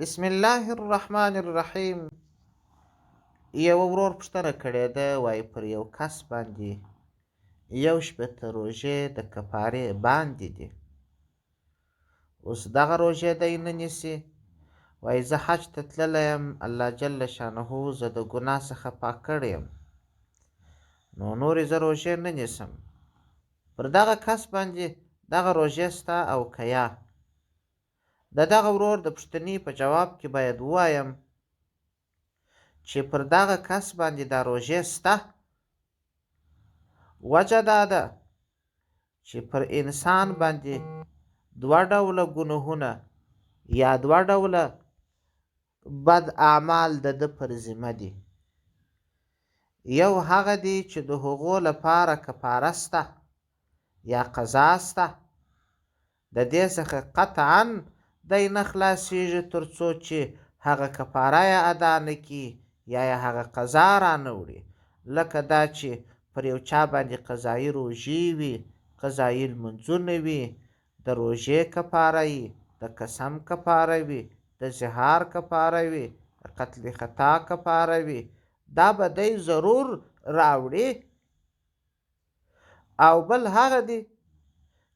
بسم الله الرحمن الرحیم. یو ورور پوښتنه کړې ده، وایي پر یو کس باندې 61 روژې د کفارې باندې دي، اوس دغه روژې دی نه نیسي. وایي زه حج ته تللی یم، الله جل شانه زه د ګناه څخه پاک کړی یم، نو نورې زه روژې نه نیسم. پر دغه کس باندې دغه روژې سته او که یا؟ د دغه ورور د پوښتنې په جواب کې باید ووایم چې پر دغه کس باندې دا روژې سته. وجه دا ده چې پر انسان باندې دوه ډوله ګناهونه یا دوه ډوله بد اعمال د ده پر ذمه دي. یو هغه دي چې د هغو لپاره کفاره سته یا قضا سته، د دې څخه قطعا دی نه خلاصیږي تر څو چې هغه کفاره یې ادا نه کړي یا یې هغه قضا رانه وړي. لکه دا چې پر یو چا باندې قضایي روژې وي، قضایي لمونځونه وي، د روژې کفاره وي، د قسم کفاره وي، د ظهار کفاره وي، د قتل خطا کفاره وي، دا به دی ضرور راوړي. او بل هغه دی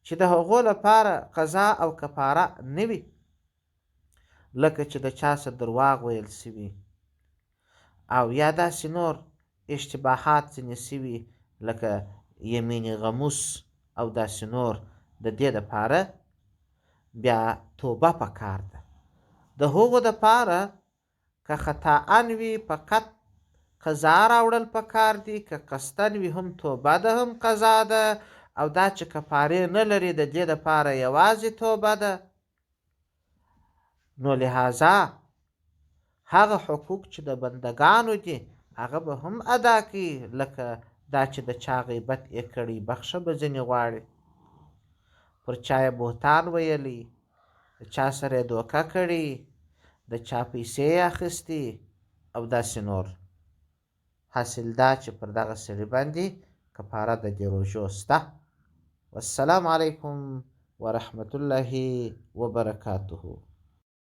چې د هغو لپاره قضا او کفاره نه وي، لکه چې د چا څه درواغ ویل سوي او یا داسې نور اشتباهات ځینې سوي لکه یمین غموس او داسې نور. د دې دپاره بیا توبه پکار ده. د هغو دپاره که خطاً وي فقط قضا راوړل پکار دي، که قصداً وي هم توبه ده هم قضا ده، او دا چې کفارې نه لري د دې دپاره یوازې توبه ده. نو لهذا هغه حقوق چې د بندګانو دي هغه به هم ادا کوي، لکه دا چې د چا غیبت یې کړی بخښه به ځینې غواړي، پر چا یې بهتان ویلی، د چا سره یې دوکه کړې، د چا پیسې یې اخیستي او داسې نور. حاصل دا چې پر دغه سړي باندې کفاره د دې روژو سته. والسلام علیکم ورحمة الله وبرکاته.